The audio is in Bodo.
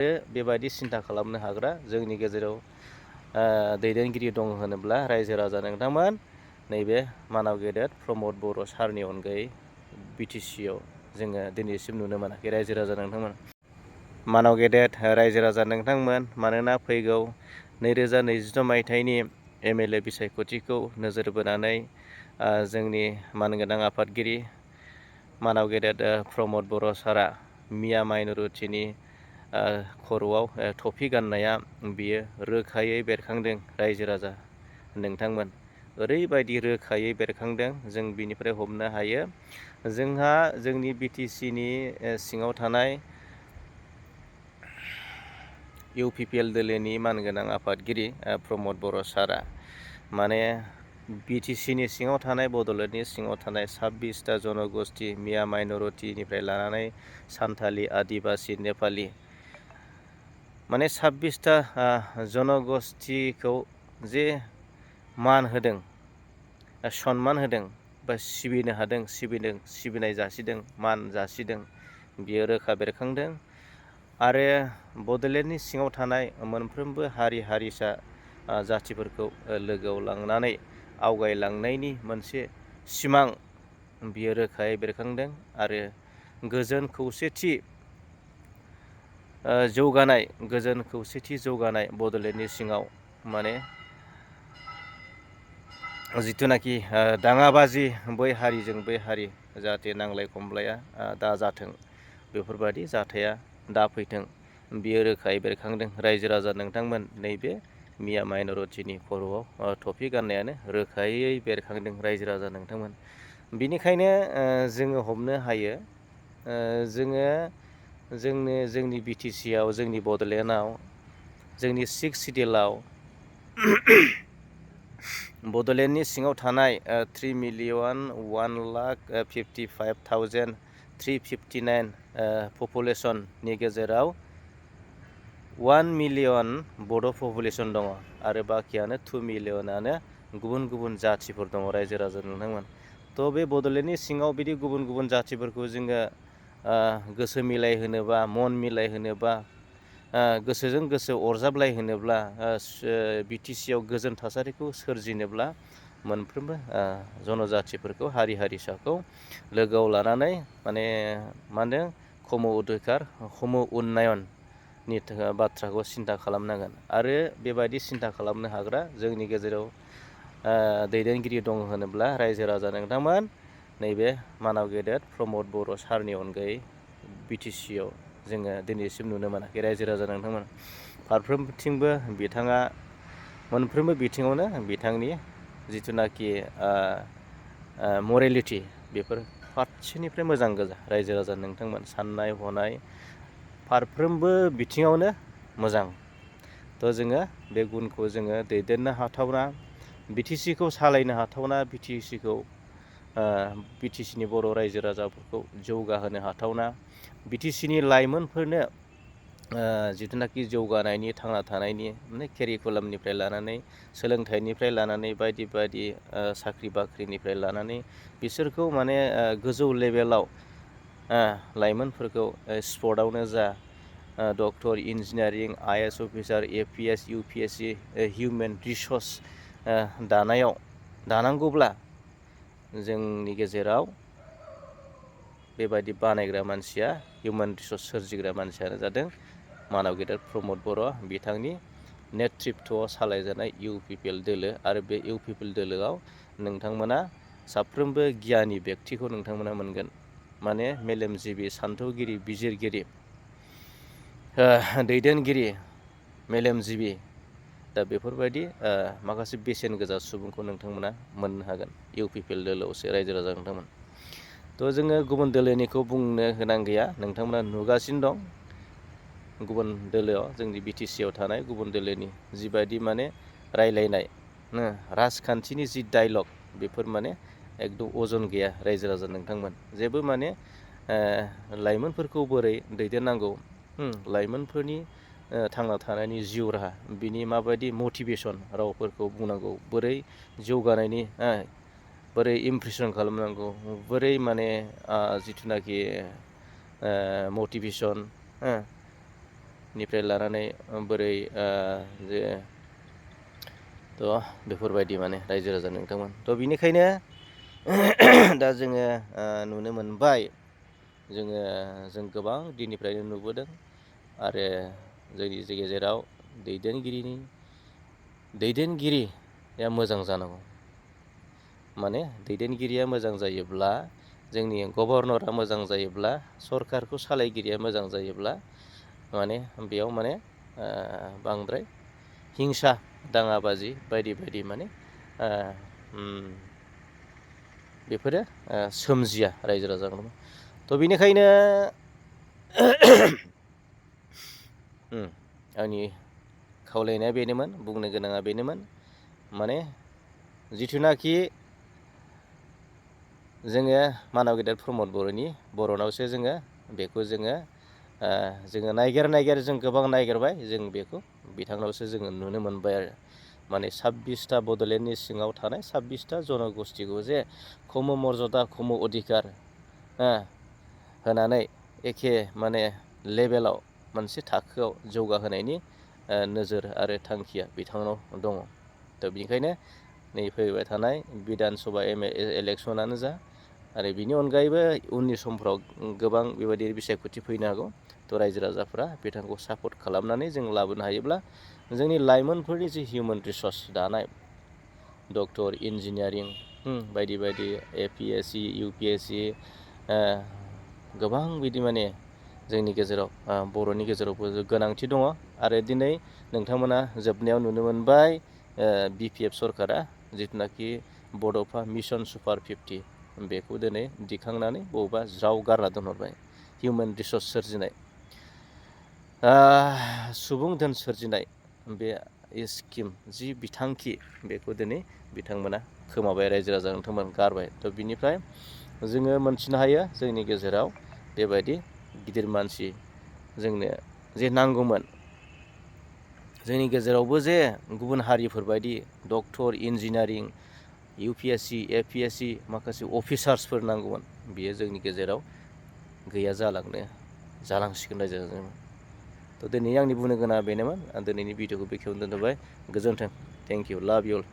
बेबायदि सिन्था खालामनो हाग्रा जोंनि गेजेराव दैदेनगिरि दं होनोब्ला रायजो राजा नोंथांमोन नैबे मानाव गेदेर प्रमद बर' सारनि अनगायै बिटिसिआव जोङो दिनैसिम नुनो मोनाखै रायजो राजा नोंथांमोन। मानाव गेदेर रायजो राजा नोंथांमोन, मानोना फैगौ 2026 मायथाइनि MLA बिसायख'थिखौ नोजोर बोनानै जोंनि मानगोनां आफादगिरि मानाव गेदेर प्रमद बर' सारा मिया माइनरिटिनि खर'आव टफि गाननाया बियो रोखायै बेरखांदों रायजो राजा नोंथांमोन। ओरैबायदि रोखायै बेरखांदों जों बिनिफ्राय हमनो हायो जोंहा जोंनि BTCनि सिङाव थानाय UPPL दोलोनि मानगोनां आफादगिरि प्रमद बर' सारा माने BTCनि सिङाव थानाय बड'लेण्डनि सिङाव थानाय 26टा जनगोष्ठी मिया माइनरिटिनिफ्राय लानानै सान्थालि, आदिबासि, नेपालि माने 26टा जनगोष्ठीखौ जे मान होदों, सन्मान होदों बा सिबिनो हादों, सिबिनाय जासिदों, मान जासिदों, बियो रोखा बेरखांदों। आरो बड'लेण्डनि सिङाव थानाय मोनफ्रोमबो हारि हारिसा जाथिफोरखौ लोगोआव लांनानै आवगायलांनायनि मोनसे सिमां बियो रोखायै बेरखांदों। आरो गोजोन खौसेथि जौगानाय, गोजोन खौसेथि जौगानाय बड'लेण्डनि सिङाव माने जिथुनाखि दाङाबाजि बै हारिजों बै हारि जाहाथे नांलाय खमलाया दाजाथों, बेफोरबायदि जाथाया दाफैथों, बियो रोखायै बेरखांदों रायजो राजा नोंथांमोन। नैबे मिया माइनरिटिनि खर'आव टफि गाननायानो रोखायै बेरखांदों रायजो राजा नोंथांमोन। बिनिखायनो जोङो हमनो हायो जोंनि BTCआव, जोंनि बड'लेण्डआव, जोंनि 6 सिडिउलाव बड'लेण्डनि सिङाव थानाय 3,1,55,359 पपुलेसननि गेजेराव 1 मिलियन बड' पपुलेसन दङ आरो बाखियानो 2 मिलियनानो गुबुन गुबुन जाथिफोर दङ रायजो राजा नोंथांमोन। थ' बे बड'लेण्डनि सिङाव बिदि गुबुन गुबुन जाथिफोरखौ जोङो गोसो मिलायहोनोबा, मन मिलायहोनोबा, गोसोजों गोसो अरजाबलायहोनोब्ला, BTCआव गोजोन थासारिखौ सोरजिनोब्ला मोनफ्रोमबो जनजाथिफोरखौ, हारि हारिसाखौ लोगोआव लानानै माने मा होनदों खम अधिकार, खम उन्नयननि बाथ्राखौ सिन्था खालामनांगोन। आरो बेबायदि सिन्था खालामनो हाग्रा जोंनि गेजेराव दैदेनगिरि दं होनोब्ला रायजो राजा नोंथांमोन नैबे मानाव गेदेर प्रमद बर' सारनि अनगायै BTCआव जोङो दिनैसिम नुनो मोनाखै रायजो राजा नोंथांमोन। फारफ्रोमथिंबो बिथाङा मोनफ्रोमबो बिथिङावनो बिथांनि जिथुनाखि मरेलिटि बेफोर फारसेनिफ्राय मोजां गोजा रायजो राजा नोंथांमोन। साननाय हनाय फारफ्रोमबो बिथिङावनो मोजां। थ' जोङो बे गुनखौ जोङो दैदेननो हाथावना, BTCखौ सालायनो हाथावना, BTCनि बर' रायजो राजाफोरखौ जौगाहोनो हाथावना, BTCनि लाइमोनफोरनो जिथुनाखि जौगानायनि, थांना थानायनि माने केरिकुलामनिफ्राय लानानै, सोलोंथाइनिफ्राय लानानै, बायदि बायदि साख्रि बाख्रिनिफ्राय लानानै बिसोरखौ माने गोजौ लेभेलाव लाइमोनफोरखौ स्पर्टआवनो जा, doctor, engineering, IAS officer, APS, UPSC, human resource दानांगौब्ला जोंनि गेजेराव बेबायदि बानायग्रा मानसिया, हिउमेन रिसर्स सोरजिग्रा मानसियानो जादों मानाव गेदेर प्रमद बर'। बिथांनि नेतृत्वआव सालायजानाय UPPL दोलो। आरो बे UPPL दोलोआव नोंथांमोना साफ्रोमबो गियानि बेक्तिखौ नोंथांमोना मोनगोन, माने मेलेमजिबि, सान्थौगिरि, बिजिरगिरि, दैदेनगिरि, मेलेमजिबि, दा बेफोरबायदि माखासे बेसेन गोसा सुबुंखौ नोंथांमोना मोननो हागोन UPPL दोलोआवसो रायजो राजा नोंथांमोन। थ' जोङो गुबुन दोलोनिखौ बुंनो गोनां गैया, नोंथांमोना नुगासिनो दं गुबुन दोलोआव, जोंनि BTCआव थानाय गुबुन दोलोनि जिबायदि माने रायलायनाय, राजखान्थिनि जि डायलग, बेफोर माने एकदम अजन गैया रायजो राजा नोंथांमोन। जेबो माने लाइमोनफोरखौ बोरै दैदेननांगौ, लाइमोनफोरनि थांना थानायनि जिउ राहा, बिनि माबायदि मटिभेसन रावफोरखौ बुंनांगौ, बोरै जौगानायनि, बोरै इमप्रेसन खालामनांगौ, बोरै माने जिथुनाखि मटिभेसन, निफ्राय लानानै बोरै जे बेफोरबायदि माने रायजो राजा नोंथांमोन। बिनिखायनो दा जोङो नुनो मोनबाय, जों गोबां दिननिफ्रायनो नुबोदों आरो जोंनि गेजेराव दैदेनगिरिया मोजां जानांगौ। माने दैदेनगिरिया मोजां जायोब्ला, जोंनि गभर्नरा मोजां जायोब्ला, सरकारखौ सालायगिरिया मोजां जायोब्ला माने बेयाव माने बांद्राय हिंसा दाङाबाजि बायदि बायदि माने बेफोरो सोमजिया रायजो राजाफोरनाव। बेनिखायनो आंनि खावलायनाया बेनोमोन, बुंनो गोनाङा बेनोमोन, माने जिथुनाखि जोङो मानाव गेदेर प्रमद बर'नावसो जोङो बेखौ जोङो नायगिर जों गोबां नायगिरबाय, जों बेखौ बिथांनावसो जोङो नुनो मोनबाय आरो माने 26टा बड'लेण्डनि सिङाव थानाय 26टा जन'गस्थिखौ जे खम मर्यादा खम अधिकार होनानै एखे माने लेभेलाव मोनसे थाखोआव जौगाहोनायनि नोजोर आरो थांखिया बिथांनाव दङ। बेनिखायनो नै फैबाय थानाय बिधान सभा इलेक्सनानो जा आरो बिनि अनगायैबो उननि समफ्राव गोबां बेबायदि बिसायख'थि फैनो हागौ। रायजो राजाफ्रा बिथांखौ सापर्ट खालामनानै जों लाबोनो हायोब्ला जोंनि लाइमोनफोरनि जि हिउमेन रिसर्स दानाय, डक्टर, इन्जिनियारिं बायदि बायदि APSC, UPSC गोबां बिदि माने जोंनि गेजेराव बर'नि गेजेरावबो गोनांथि दङ। आरो दिनै नोंथांमोना जोबनायाव नुनो मोनबाय, BPF सरकारा जिथुनाखि बड'फा मिसन सुपार 50 बेखौ दिनै दिखांनानै बबेबा ज्राव गारना दोनहरबाय। हिउमेन रिसर्स सोरजिनाय, सुबुं धोन सोरजिनाय बे स्किम जि बिथांखि बेखौ दिनै बिथांमोना खोमाबाय, रायजो राजा नोंथांमोन गारबाय। बिनिफ्राय जोङो मोनथिनो हायो जोंनि गेजेराव बेबायदि गिदिर मानसि जोंनो जे नांगौमोन। जोंनि गेजेरावबो जे गुबुन हारिफोरबायदि डक्टर, इन्जिनियारिं, UPSC, APSC माखासे अफिसार्सफोर नांगौमोन, बियो जोंनि गेजेराव गैया जालांसिगोन रायजो राजाजों। दिनै आंनि बुंनो गोनाङा बेनोमोन। आं दिनैनि भिडिअखौ बेखेवनो दोनथ'बाय। गोजोन्थों। थेंक इउ, लाभ इउ अल।